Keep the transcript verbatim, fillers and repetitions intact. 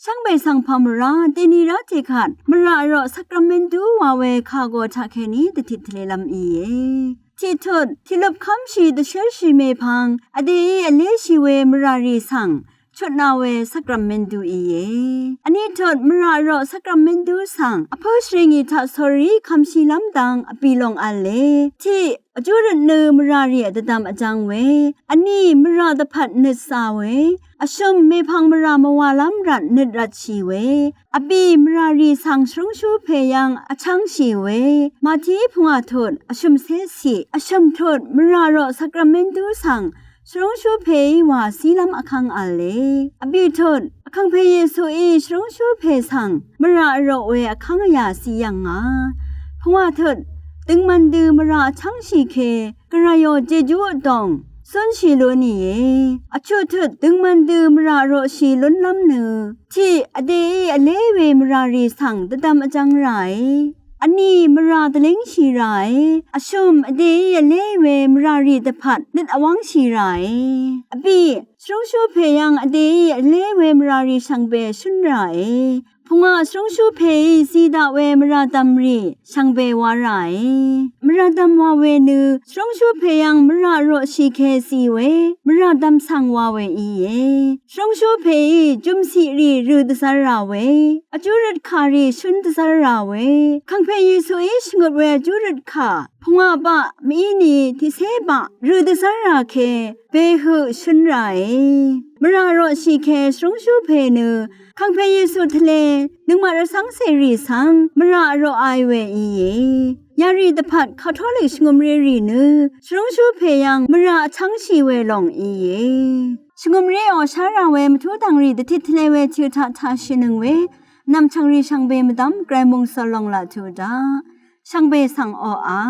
Shvngbe svng pà mvrá deni rá tiqkvt mvrà roq sakramentu wa we kà go taq kèní dvtit tvlelv́m íe. Tiqtut tiqløp kv́mshì dvshérshì mèpvng vdèí vléshì we mvrà rì svng chutna we sakramentu íe. Vnitut mvrà roq sakramentu svng vpǿ shvringì taq sórí kvmshìlv́m dang vbì long v̄le. Tiq vjú røt nø mvrà rì vdvdvm vjvng we, vní mvrà dvpvt nøt zà we, vshø̀m mèpvng mvrà mvwàlv́m rvt nøt rvtshì we, vbì mvrà rì svng shvrúngshú pè yv́ng vchv́ngshì we, Mati pungwà tut vshø̀mcé ciq, vshø̀m tut mvrà roq sakramentu svng shvrúngshú pèí wà zílv́m vkv́ng v̄le. Vbì tut Vkàngpè Yesuí shvrúngshú pè svng mvrà roq we vkv́ng vyà zí yv̀ngà. Pungwà tut døngmvn dø mvrà vchv́ngshì ke gvrayò jejú vdòng zúnshì lú nìe. Vchuq tut døngmvn dø mvrà roqshì lúnlv́m nø tiq vdèí vlé we mvrà rì svng dvdvm vjvng ràe. Vní mvrà dvlíngshì ràe. Vshø̀m vdèí vlé we mvrà rì dvpvt nøt vwv́ngshì ràe. Vbì shvrúngshú pè yv́ng vdèí vlé we mvrà rì shvngbe shǿn ràe. Pungwà shvrúngshú pèí zi daq we mvrà dv̀mrì shvngbe wa ràe. Mvrà dv̀m wa we nø shvrúngshú pè yv́ng mvrà roqshì ke zi we mvrà dv̀m svng wa we íe. Shvrúngshú pèí jùmciq rì rø dvzv́r rà we, vjú røt kà rì shǿn dvzv́r rà we, Kàngpè Yesuí shvngøt we vjú røt kà pungwà baq mvíni tiqcé baq rø dvzv́r rà ke behøq shǿn ràe. Mvrà roqshì ke shvrúngshú pè nø Kàngpè Yesu tvle nøngmaq rvcv́ng cèrì svng mvrà roqai we íe. Yarì dvpvt Katolik shvngø̀mré rì nø shvrúngshú pè yv́ng mvrà vchv́ngshì we lòng íe. Shvngø̀mréò shá rà we mvtú dv̀ngrì dvtit tvle we tiq taq taqshìnøng we nv̀mchv̀ngrì shvngbe mvdv́m gvray mòngsòl lòng laq tuq daq. Shvngbe svng oqà